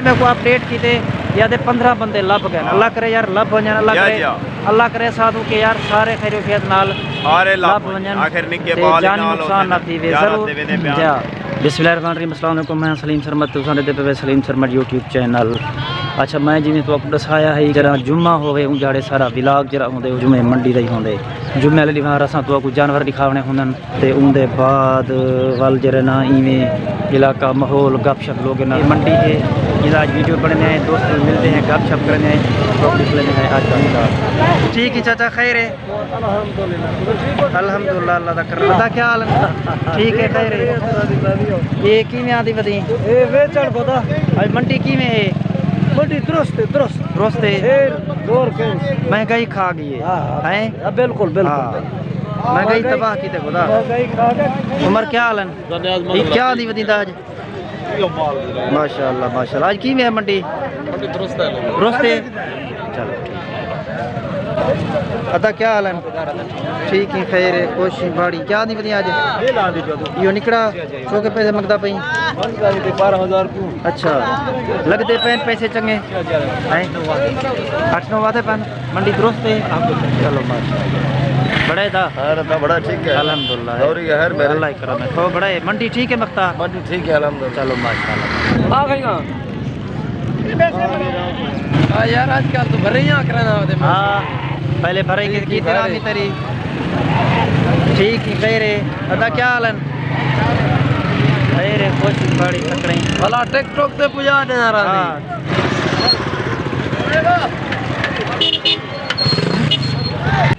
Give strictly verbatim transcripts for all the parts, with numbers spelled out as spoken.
میکوں اپڈیٹ کیتے، یا دے پندرہ بندے لبھ ڳئے۔ اللہ کرے یار لبھ ونڄن، اللہ کرے، اللہ کرے ساتھوں کہ یار سارے خیر وفیت نال لبھ ونڄن، آخر نکے تے بال جانی نال نقصان نہ تھیوے، ضرور۔ جا۔ بسم اللہ الرحمن الرحیم، السلام علیکم، میں سلیم سرمد، تساں ݙیہدے پئے سلیم سرمد یوٹیوب چینل۔ اچھا، میں جیویں تہاکوں ݙسایا ہئی، جیڑھا جمعہ ہووے، اوں ݙیہاڑے سارا ولاگ جیڑھا ہوندے، او جمعے منڈی دا ہی ہوندے۔ جمعے والے ݙینہوار اساں تہاکوں جانور ݙکھاوݨے ہوندن۔ تے اوندے بعد ول جیڑھے نا ایویں علاقہ ماحول گپ شپ لوگ نا منڈی ہے، جدا اڄ ویڈیو بݨیندے ہیں، دوست ملدے ہیں، گپ شپ کریندے ہیں، تو نکلیندے ہیں اڄ دا۔ ٹھیک ہے چاچا، خیر ہے؟ الحمدللہ، اللہ دا کرم۔ ادا کیا حال ہے؟ ٹھیک ہے، خیر ہے؟ یہ کیویں آندی ودی؟ اے ویچݨ پتا۔ اڄ منڈی کیویں ہے؟ منڈی درست ہے، درست۔ درست ہے۔ خیر، زور کے۔ مہنگائی کھا ڳئی ہے۔ ہاں، ہاں۔ ہیں؟ ہاں، بالکل، بالکل۔ ہاں۔ مہنگائی تباہ کیتے خدا۔ مہنگائی کھا ڳئی۔ عمر کیا حال ہے؟ یہ کیا آندی ودی دا اڄ؟ ماشاءاللہ، ماشاءاللہ۔ اڄ کیویں ہے منڈی؟ منڈی درست ہے۔ درست ہے؟ چلو ٹھیک۔ ادا کیا حال ہے؟ ٹھیک ہے، خیر ہے، خوش ہیں، باڑی۔ کیا آندی ودی اڄ؟ یہ نکڑا، چوکے پیسے منگدا پئی؟ بارہ ہزار کیوں؟ اچھا، لڳدے پئن پیسے چنڳے؟ ہیں؟ اٹھ نو وعدے پن۔ منڈی درست ہے؟ چلو ماشاءاللہ۔ بڑے دا؟ ہاں، رب دا بڑا ٹھیک ہے۔ الحمدللہ۔ اور یہ خیر میرے؟ اللہ کرم ہے۔ تو بڑے منڈی ٹھیک ہے مختا؟ منڈی ٹھیک ہے، الحمدللہ۔ چلو ماشاءاللہ۔ آ گئی ہاں۔ آ یار، آج کل تو بھرے ہی آ کرنا ہوتے۔ ہاں، پہلے بھرے کی، کی تیرا بھی تیری۔ ٹھیک ہی، خیر ہے۔ ادا کیا حال ہے؟ خیر ہے، خوش بڑی تکڑے۔ بھلا ٹک ٹاک تے پجا دینا راضی۔ ہاں۔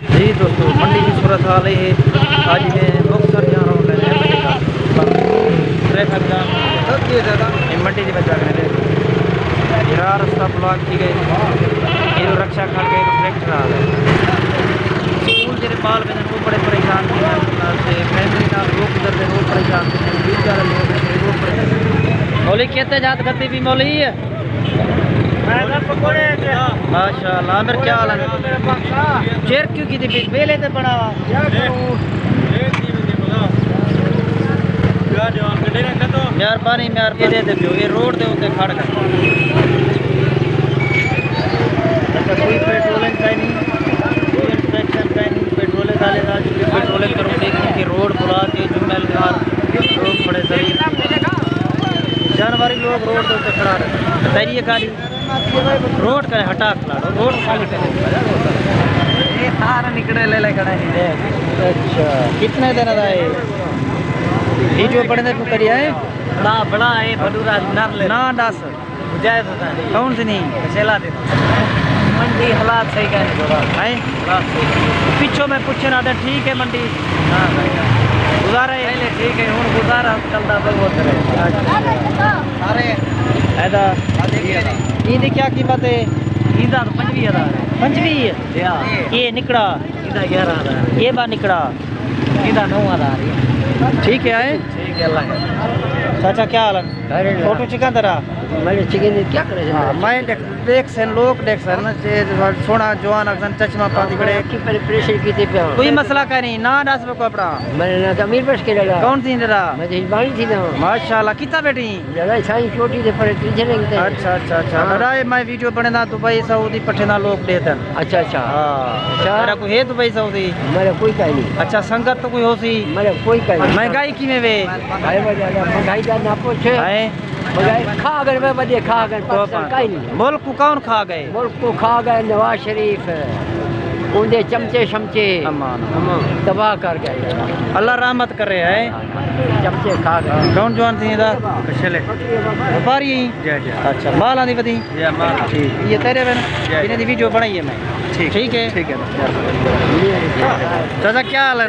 جی دوستو، منڈی دی صورت حال ہے۔ اڄ میں مختصر جا رہا ہوں، میں ٹریفک جام، یہ منڈی دی وجہ سے میرا رستہ بلاک تھی ڳئے۔ یہ رکشہ کھڑ ڳئے، ٹریکٹر آ ڳئے۔ سکول جیڑھے ٻال ویندن، او بڑے پریشان تھی ڳئے، تے فیملی نال لوگ گزردے، او پریشان تھی ڳئے، ویل چیئر والے لوگ ہن، او پریشان۔ مولی کھیتے جات کھتی بھی مولی ہے۔ ماشاءاللہ، عامر کیا حال ہے؟ چیر کیوں کی تھی ویلے تے بنا؟ مہربانی، مہربانی دے دے پیو، یہ روڈ دے اوتے کھڑ کر۔ اچھا، کوئی پیٹرولنگ کائنی، کوئی انسپیکشن کائنی، پیٹرولنگ والے دا جو پیٹرولنگ کرو، دیکھیں کہ روڈ بلا کے جمعہ دار لوگ بڑے ذلیل، جانواری لوگ روڈ دے اوتے کھڑا رہے۔ بتائیے گاڑی۔ روڈ کرے ہٹا کھلاڑو، روڈ خالی کرو۔ یہ سارا نکڑے لے لے کھڑا ہے۔ اچھا، کتنے دن دا ہے؟ یہ جو بڑے دن کو کری ہے؟ بڑا، بڑا ہے، بھلو راج نر لے۔ نا دس۔ مجاہد حسین۔ کون سی نہیں؟ کچیلا دے۔ منڈی حالات صحیح کہنے جو بات۔ ہیں؟ حالات صحیح۔ پچھوں میں پوچھے نہ دے، ٹھیک ہے منڈی؟ ہاں بھائی۔ گزارا ہے؟ پہلے ٹھیک ہے، ہن گزارا چلدا بہت ہے۔ اچھا۔ ارے۔ ایدا۔ ایندی کیا قیمت ہے؟ ایندا تو پنجویہہ ہزار ہے۔ پنجویہہ؟ جی ہاں۔ یہ نکڑا؟ ایندا گیارہ ہزار۔ یہ با نکڑا؟ ایندا نو ہزار ہے۔ ٹھیک ہے، آئے؟ ٹھیک ہے، اللہ خیر۔ چاچا، کیا حال ہے؟ خیر ہے۔ فوٹو چکا تیرا؟ میں نے چکے نے کیا کرے؟ ہاں، میں دیکھ، دیکھ سن، لوگ دیکھ سن، سوہݨا جوان اکھن چشمہ پاتی کھڑے۔ کی پر پریشر کیتے پیا؟ کوئی مسئلہ کائنی، ناں ݙس میکوں اپݨا۔ میرا ناں تو امیر بخش کھیڑا۔ کون سی ݙیہڑا؟ میں تو ہلبانی تھی نا۔ ماشاءاللہ، کتھاں ٻیٹھیں؟ ݙیہڑا سائیں چوٹی دے پرے تریجھے لنگ تے۔ اچھا، اچھا، اچھا۔ ہاں۔ بڑا ہے، میں ویڈیو بݨیندا دبئی، سعودی، پٹھے دا لوگ ݙیہدن۔ اچھا، اچھا۔ ہاں۔ اچھا۔ تیرا کوئی ہے دبئی، سعودی؟ میرا کوئی کائنی۔ اچھا، سنگت تو کوئی ہوسی؟ میرا کوئی کائنی۔ مہنگائی کیویں وے؟ بھائی، مہنگائی دا نہ پوچھ۔ ہیں؟ مہنگائی کھا ڳئے وے، وݙے کھا ڳئے، پاکستان کائنی۔ ملک کوں کون کھا ڳئے؟ ملک کوں کھا ڳئے نواز شریف، اوندے چمچے شمچے۔ امان۔ تباہ کر ڳئے۔ اللہ رحمت کرے ہے۔ چمچے کھا ڳئے۔ کون جوان تھی دا؟ کشلے۔ وپاری ہیں؟ جی، جی۔ اچھا، مال آندی ودی؟ جی، مال۔ ٹھیک۔ یہ تیرے وے نا؟ جی، جی۔ انہیں دی ویڈیو بݨائی ہے میں۔ ٹھیک۔ ٹھیک ہے؟ ٹھیک ہے۔ چاچا، کیا حال ہے؟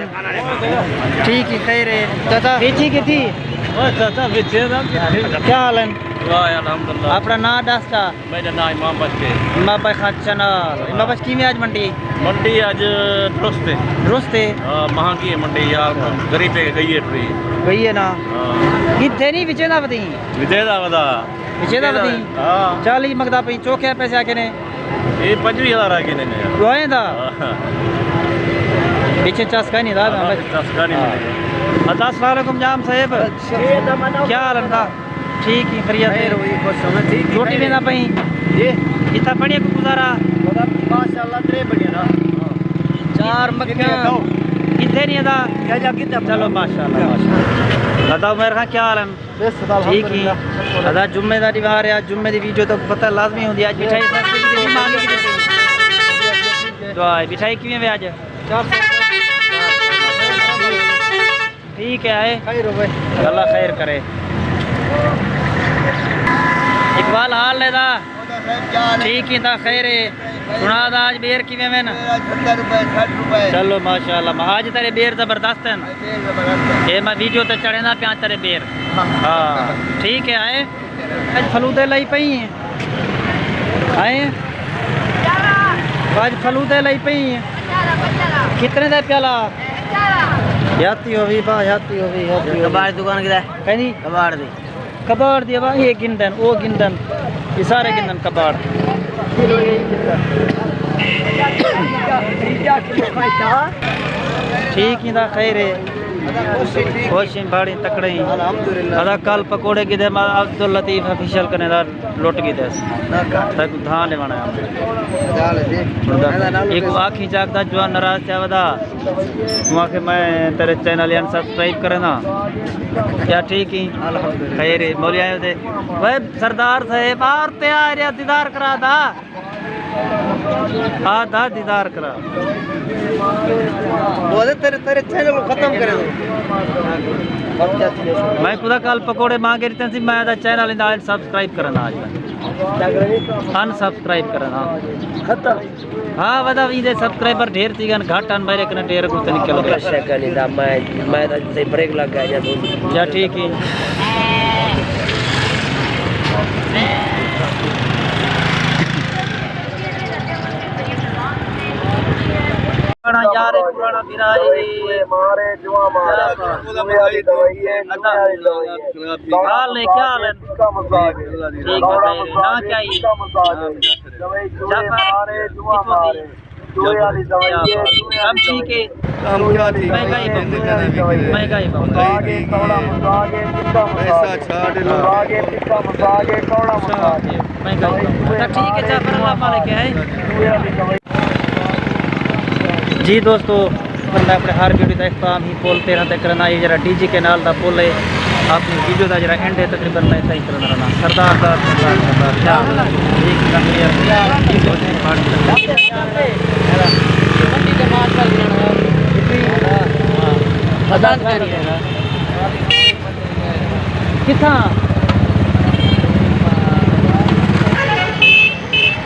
ٹھیک ہے، خیر ہے۔ چاچا، ویچی کتھی؟ او چاچا، ویچے دا کتھی؟ کیا حال ہے؟ واہ، الحمدللہ۔ اپݨا ناں ݙس چا؟ میݙا ناں امام بخش ہے۔ امام بخش خان چینل۔ امام بخش، کیویں اڄ منڈی؟ منڈی اڄ درست ہے۔ درست ہے؟ ہاں، مہانگی ہے منڈی یار، غریب ہے، گئی ہے ٹری۔ گئی ہے نا؟ ہاں۔ کتھے نہیں وچے دا ودی؟ وچے دا ودا۔ وچے دا ودی؟ ہاں۔ چالیہہ منگدا پئی، چوکھے پیسے آکھے نے؟ یہ پنجویہہ ہزار آکھے نے یار۔ ݙوہیں دا؟ ہاں۔ پچھے چس کائنی دا؟ ہاں، بس۔ چس کائنی۔ ہاں۔ السلام علیکم جام صاحب۔ اچھا۔ کیا حال ہے؟ ٹھیک ہے، خیریت ہے؟ خیر ہوئی، خوش ہوں، ٹھیک ہے، روٹی خیر ویندا ہے۔ پئی؟ جی۔ کتھا پڑھیا کو گزارا؟ ماشاءاللہ، ترے بڑھیا نا۔ چار مکھیاں۔ کتھے نہیں ادا؟ کیا جا کتھے؟ چلو، ماشاءاللہ، ماشاءاللہ۔ ادا عمیر خان، کیا حال ہے؟ بس، ٹھیک ہی۔ الحمدللہ۔ ادا جمعے دا ݙیوار ہے، جمعے دی ویڈیو تاں پتہ لازمی ہوندی ہے۔ اڄ مٹھائی سستی دی مانگی کی دعا ہے۔ مٹھائی کیویں وے اڄ؟ چار سو۔ ٹھیک ہے، آئے۔ خیر ہوئے۔ اللہ خیر کرے۔ اقبال، حال ہے دا؟ ٹھیک ہی دا، خیر ہے۔ سنا دا، اڄ ٻیر کیویں وین؟ ستر روپے، سٹھ روپے۔ چلو، ماشاءاللہ، اڄ تیرے ٻیر زبردست ہیں۔ ٻیر زبردست ہے۔ اے میں ویڈیو تے چڑھیندا پیاں تیرے ٻیر۔ ہاں۔ ہاں، ٹھیک ہے، آئے۔ اڄ فلودے لائی پئی ہیں۔ آئے۔ اڄ فلودے لائی پئی ہیں۔ کتنے دا پیالہ؟ یاتی ہووی با، یاتی ہووی، یاتی ہووی۔ کباڑ دکان کدا ہے؟ کہیں؟ کباڑ دی۔ کباڑ دی با، یہ گندن، وہ گندن، یہ سارے گندن کباڑ۔ ٹھیک ہی دا، خیر ہے۔ خوش ہیں، بھاڑی تکڑے ہیں۔ الحمدللہ۔ ادا کل پکوڑے کیتے، ما عبداللطیف آفیشل کنے دا لٹ کیتے۔ تک دھان لیوانا ہے۔ ایک آنکھیں چاک دا جوان ناراض تھیا ودا۔ ماں کہ میں تیرے چینل یان سبسکرائب کرنا۔ کیا ٹھیک ہی؟ الحمدللہ۔ خیر ہے، مولی آئے ہوتے۔ وے سردار صاحب، آر تے آ رہا، دیدار کرا دا۔ آ دا دیدار کرا۔ بولے تیرے، تیرے چینل کو ختم کرے دو۔ میں خدا کل پکوڑے مانگے رہتے ہیں، میں دا چینل اندا سبسکرائب کرنا آج۔ ان سبسکرائب کرنا۔ ختم۔ ہاں، ودا وی دے سبسکرائبر ڈھیر تھی گن، گھٹ ان میرے کنے ڈھیر کو تے نکل گئے۔ شکل دا میں، میں دا تے بریک لگ گیا جدوں۔ یا ٹھیک ہے۔ پرانا یار ہے، پرانا بھرا ہے۔ حال ہے، کیا حال ہے؟ ٹھیک ہے، نا کیا ہی؟ جعفر، کتھوں دی؟ کم ٹھیک ہے؟ کم کیا ٹھیک ہے؟ مہنگائی بہت، مہنگائی بہت۔ مہنگائی ٹھیک ہے۔ پیسہ چھاڑ لو۔ اچھا، مہنگائی بہت۔ اچھا، ٹھیک ہے، جعفر، اللہ مالک ہے۔ جی دوستو، میں اپنے ہر ویڈیو دا اختتام ہی پل تیرہ تے کرنا۔ یہ جڑا ڈی جی کینال دا پل ہے، اپنی ویڈیو دا جڑا اینڈ ہے، تقریباً میں اتھاں ہی کرنا رہنا۔ سردار دا، سردار، سردار، کیا حال ہے؟ ٹھیک ہے، شکریہ۔ کتھاں؟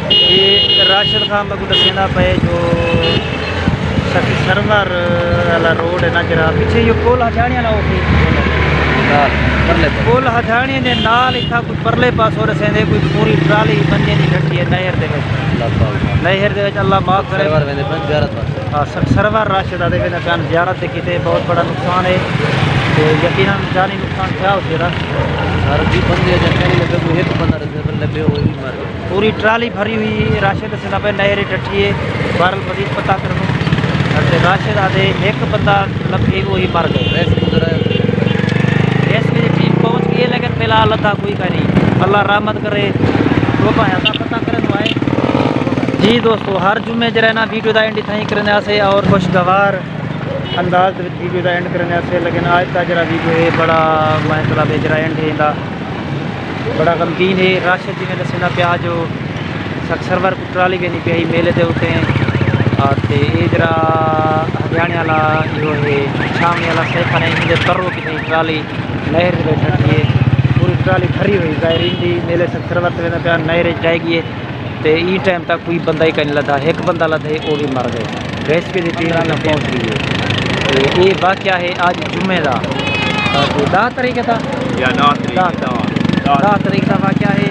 اے راشد خان میکوں ݙسیندا پئے جو سخی سرور والا روڈ ہے نا، جیڑھا پچھے ایہو پل ہتھیاݨی والا، او سی پل ہتھیاݨی دے نال اتھاں کوئی پرلے پاسوں ݙسیندے، کوئی پوری ٹرالی بندے دی ڈھٹی ہے نہر دے وچ۔ نہر دے وچ، اللہ معاف کرے۔ سرور ویندے پن زیارت واسطے۔ ہاں، سخی سرور راشد آدھے ویندے پن زیارت دے کیتے، بہت بڑا نقصان ہے۔ تے یقیناً جانی نقصان تھیا ہوسی دا۔ سر جی، بندے جا کہیں لبھے، کوئی ہک بندہ ݙسے، پر لبھے ہوئے وی مر ڳئے۔ پوری ٹرالی بھری ہوئی ہے، راشد ݙسیندا پئے نہر ݙٹھی ہے، بہرحال مزید پتہ کرݨو۔ تے راشد آدھے ہک بندہ لبھے، وہی مر ڳئے۔ ریسکیو ذرا ریسکیو دی ٹیم پہنچ ڳئی ہے، لیکن فی الحال لبھا کوئی کائنی۔ اللہ رحمت کرے۔ ݙو بھائیاں دا پتہ کرݨو آئے۔ جی دوستو، ہر جمعے جیڑھا نا ویڈیو دا اینڈ اتھاں ہی کریندے ہاسے اور خوشگوار انداز دے وچ ویڈیو دا اینڈ کریندے ہاسے، لیکن اڄ دا جیڑھا ویڈیو ہے بڑا، مطلب ہے جیڑھا اینڈ ہے ایندا بڑا غمگین ہے۔ راشد جیویں ݙسیندا پیا جو سخی سرور کوں ٹرالی ویندی پئی ہئی میلے دے اتے، آ، تے اے جیڑھا ہتھیاݨی والا ایہو ہے، چھاوݨی والا سیف ہے، ایندے پروں کتھے ٹرالی نہر دے وچ ݙٹھی ہے، پوری ٹرالی بھری ہوئی زائرین دی، میلے سخی سرور تے ویندا پیا، نہر وچ ڈھائی ڳئی ہے۔ تے ایں ٹائم تک کوئی بندہ ہی کائنی لبھا، ہک بندہ لبھے، او وی مر ڳئے۔ ریسکیو دی ٹیم اتھاں پہنچ ڳئی ہے۔ تے اے واقعہ ہے اڄ جمعے دا۔ تے ݙاہ تاریخ ہے تاں؟ یا ݙاہ تاریخ، ݙاہ۔ ݙاہ، ݙاہ۔ ݙاہ تاریخ دا واقعہ ہے۔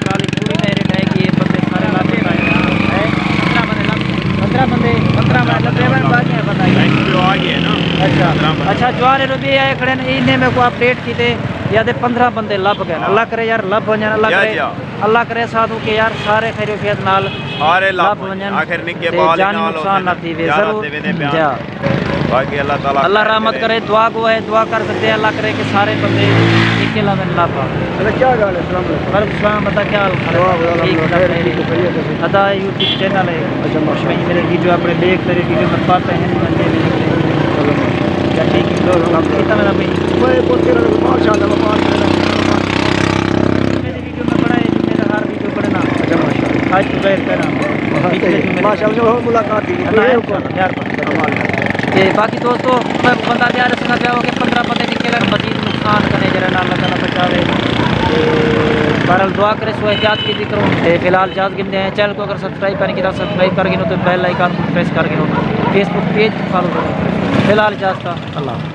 ٹرالی پوری نہر ݙھائی ڳئی ہے، بندے سارے لبھ ڳئے۔ ہیں؟ پندرہ بندے لبھ ڳئے۔ پندرہ بندے، پندرہ بندے لبھے ون، باقی بندہ ہی۔ اچھا۔ پندرہ بندے۔ اچھا، جوار ربی آئے کھڑے نے، انہیں میکوں اپڈیٹ کیتے، یا تے پندرہ بندے لبھ ڳئے۔ اللہ کرے یار لبھ ونڄن، اللہ کرے۔ اللہ کرے ساتھوں کہ یار سارے خیر و عافیت نال سارے لبھ لبھ ونڄن، ونڄن۔ آخر نکے تے بال جانی نال نقصان ہوندے نہ تھیوے، زیارت ضرور۔ دے ویندے پیا۔ جا۔ باقی اللہ تعالیٰ اللہ خیر رحمت کرے۔ کرے، دعا گو ہے، دعا کر سڳدے ہیں، اللہ کرے کہ سارے بندے ہک کلا میں لابا۔ اچھا، کیا حال ہے؟ السلام علیکم۔ وعلیکم السلام، بتا کیا حال ہے؟ واہ، واہ، ٹھیک، الحمدللہ، خیریت، خیریت۔ خیریت ہے۔ ادا یوٹیوب چینل ہے۔ اچھا، ماشاءاللہ۔ میں میرے ویڈیو اپنے دیکھ، تیرے ویڈیو میں پاتے ہیں، میں دے دے۔ چلو، ماشاءاللہ۔ کیا ٹھیک ہے؟ الحمدللہ۔ کتنا میرا بھائی؟ میں بہت تیرا، ماشاءاللہ، میں پاس کر رہا ہوں۔ میرے ویڈیو میں بڑا ہے، میرا ہر ویڈیو بڑھنا۔ اچھا، ماشاءاللہ۔ آج تو غیر کرا۔ ہاں، صحیح۔ ماشاءاللہ، اور ملاقات تھی۔ اللہ ہے، مہربانی۔ تے باقی دوستو، میں بندہ تیار رسنا پیا ہو کہ پندرہ بندے دی کلر مزید نقصان کرے جڑا، اللہ تعالیٰ بچاوے۔ تے بہرحال دعا کرے سو، احتیاط کیتی کرو۔ تے فی الحال اجازت گھندے ہیں۔ چینل کو اگر سبسکرائب کریں گے تو سبسکرائب کر گھنو، تے بیل آئیکن کو پریس کر گھنو، فیس بک پیج کو فالو کرو۔ فی الحال اجازت، اللہ حافظ۔